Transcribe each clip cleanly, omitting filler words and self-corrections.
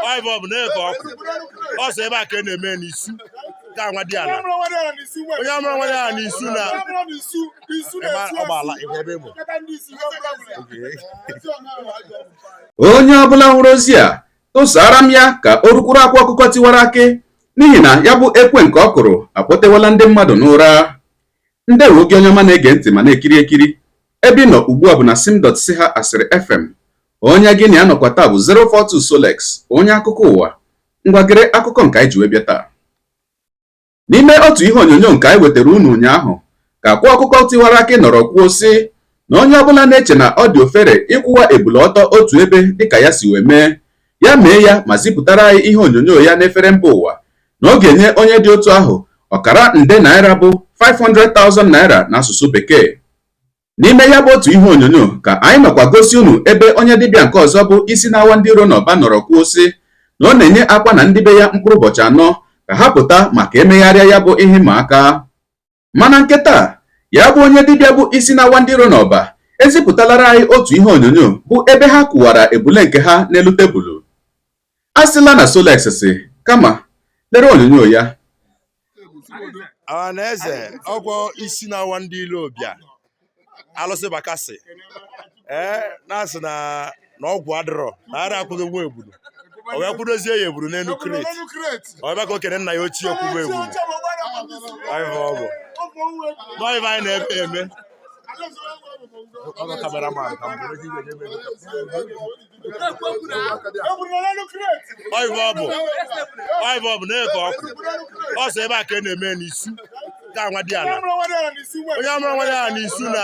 Ọ ife ọ bụ na-eke ọkụ ọsọ ebe a ka ị na-eme n'isu ka nwa dị ala, onye amụrụ nwa ya n'isu na ọgbala ebe bụ. Onye ọbụla hụrụ ozi a, tụsara m ya ka o rukwuru Akwa Ọkụkọ Tiwara Akị, n'ihi na ya bụ ekwe nke ọ kụrụ akpọtewala ndị mmadụ n'ụra. Ndewo gị, onye ọma na-ege ntị ma na-ekiri ekiri. Ebe ị nọ ugbu a bụ na sim.si ha asịrị FM. Onye gị na ya nọkwa taa bụ 042 Solex, onye akụkọ ụwa. Ngwagere akụkọ nke anyị ji wee bịa taa. N'ime otu ihe onyonyo nke anyị wetara unu ụnyaahụ, ka Akwa Ọkụkọ Tiwara Akị nọrọ kwuo sị na onye ọbụla na-eche na ọ dị ofere ịkwụwa ebule ọtọ otu ebe dịka ya si wee mee ya, mee ya ma zipụtara anyị ihe onyonyo ya n'efere mba ụwa, na ọ ga-enye onye dị otu ahụ 250,000 naira, bụ 500,000 naira n'asụsụ Bekee. N'ime ya bụ otu ihe onyonyo ka anyị nọkwa gosi unu ebe onye dibịa nke ọzọ bụ Isi Na-awa Ndị Iro n'Ọba nọrọ kwuo sị na ọ na-enye Akwa na ndị be ya mkpụrụ ụbọchị 4 ka ha pụta maka emegharịa ya bụ ihe ịma aka. Mana nke taa, ya bụ onye dibịa bụ Isi Na-awa Ndị Iro n'Ọba ezipụtalara anyị otu ihe onyonyo bụ ebe ha kụwara ebule nke ha n'elu tebụlụ. A sịla na Solex si, kama lere onyonyo ya. Ọha na eze, ọgwọ Isi Na-awa Ndị Ilo bịa alụsị bakasị ee na-asị na na ọgwụ adịrọ na ara akwụdo nwa ebulu, o wee kwudozie ya ebulu n'elu crate. Ọ ebe ka o kene nna ya ochie kwuba ebulu. Ọ ife ọ bụ nọ ife anyị na-eme eme. Ọgọ cameraman ka mbụ. Ọ ife ọ bụ, ọ ife ọ bụ na-eke ọkụ ọsọ ebe a ka ị na-eme n'isu ka nwa dị ala, onye amụrụ nwa ya n'isu na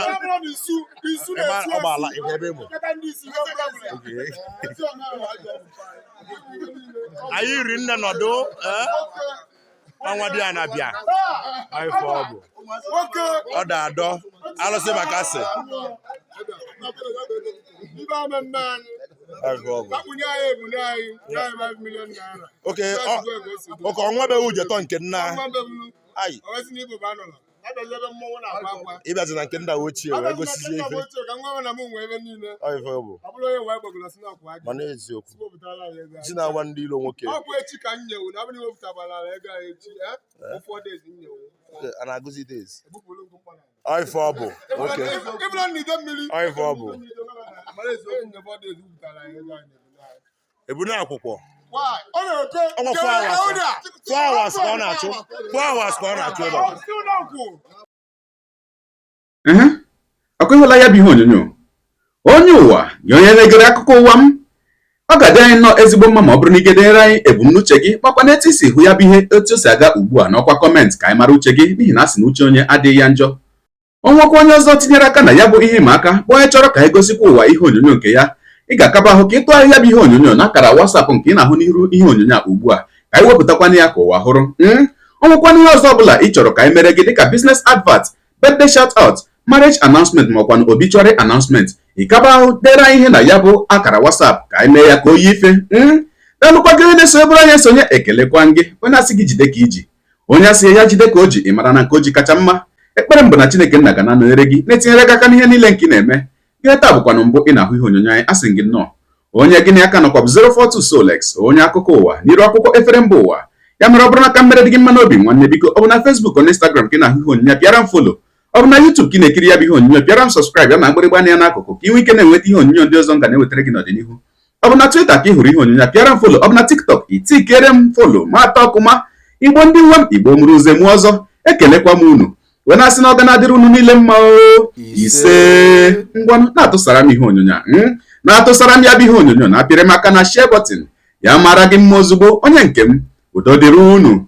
ọgbala ebe bụ. Anyị ri nne nọdụ ee ọnwa dị ana bịa. Ife ọ bụ ọ da adọ alụsị bakasị. Ife ọ bụ oke oke ọnwa beghị ujetọ nke nna anyị ịbịazi na nke nna ochie wee gosizie ife. Ọ ife ọ bụ mana eziokwu, Isi Na-awa Ndị Ilo nwoke. Ọkwa echi ka m nyewu na abụrụ iwepụtabara ego anyị echi, 4 days nyewu. A na-agụzi days. Ebupụrụ ngụ mkpọ n'ala. Ọ ife ọ bụ nwoke. Ịbụrụ n'ide mmiri. Ọ ife ọ bụ. Mara eziokwu nye 4 days wupụtara anyị ego anyị na-ebulu anyị. Ebune akwụkwọ. Why? Ọ na-eke. Ọnwa 4 hours, 4 hours ka ọ na-achụ, 4 hours ka ọ na-achụ ebe a. Ehe, ọkụ ịhụla ya bụ ihe onyonyo. Onye ụwa gị, onye na-egere akụkọ ụwa m, ọ ga-adị anyị nnọọ ezigbo mma ma ọ bụrụ na ị gedere anyị ebumnuche gị makwa na etu isi hụ ya bụ ihe otu o si aga ugbu a n'ọkwa comment, ka anyị mara uche gị, n'ihi na a sị na uche onye adịghị ya njọ. O nwekwa onye ọzọ tinyere aka na ya bụ ihe ịma aka, bụ onye chọrọ ka anyị gosikwa ụwa ihe onyonyo nke ya, ị ga-akaba ahụ ka ị tụọ anyị ya bụ ihe onyonyo n'akara WhatsApp nke ị na-ahụ n'iru ihe onyonyo a ugbu a, ka anyị wepụtakwana ya ka ụwa hụrụ. O nwekwana ihe ọzọ ọbụla ị chọrọ ka anyị mere gị, dịka business advert, birthday shout out, marriage announcement, ma ọkwanụ obituary announcement, ị kaba ahụ dere anyị ihe na ya bụ akara WhatsApp ka anyị mee ya ka o yie ife. Daalụkwa gị onye na-eso ebụrụ anyị esonye. Ekelekwa gị onye asị gị jide ka iji, onye asị ya jide ka o ji. Ị mara na nke o ji kacha mma. Ekpere m bụ na Chineke nna ga na-anọnyere gị, na-etinyere gị aka n'ihe niile nke ị na-eme. Gị taa bụkwanụ mbụ ị na-ahụ ihe onyonyo anyị, asị gị nnọọ. Onye gị na aka nọkwa bụ 042 Solex, onye akụkọ ụwa n'iru akwụkwọ efere mba ụwa. Ya mere, ọ bụrụ na ka mmere dị gị mma n'obi, nwanne, biko, ọ bụ na Facebook, na Instagram ka ị na-ahụ ihe onyonyo, pịara m follow. Ọ bụ na YouTube ka ị na-ekiri ya bụ ihe onyonyo, pịara m subscribe ya na mgbịrịgba anya n'akụkụ, ka ị nwee ike na-enweta ihe onyonyo ndị ọzọ m ga na-ewetara gị n'ọdịnihu. Ọ bụ na Twitter ka ị hụrụ ihe onyonyo, pịara m follow. Ọ bụ na TikTok, itikere m follow ma atọ ọkụma. Igbo ndị nwe m, Igbo mụrụ ụzọ mụ ọzọ, ekelekwa m unu wee na-asị na ọ ga na-adịrị unu niile mma o. Ise. Ngwanụ, na-atụsara m ihe onyonyo a, na-atụsara m ya bụ ihe onyonyo, na-apịrị m aka na share button. Ya mara gị mma ozugbo, onye nke m. Udo dịrị unu.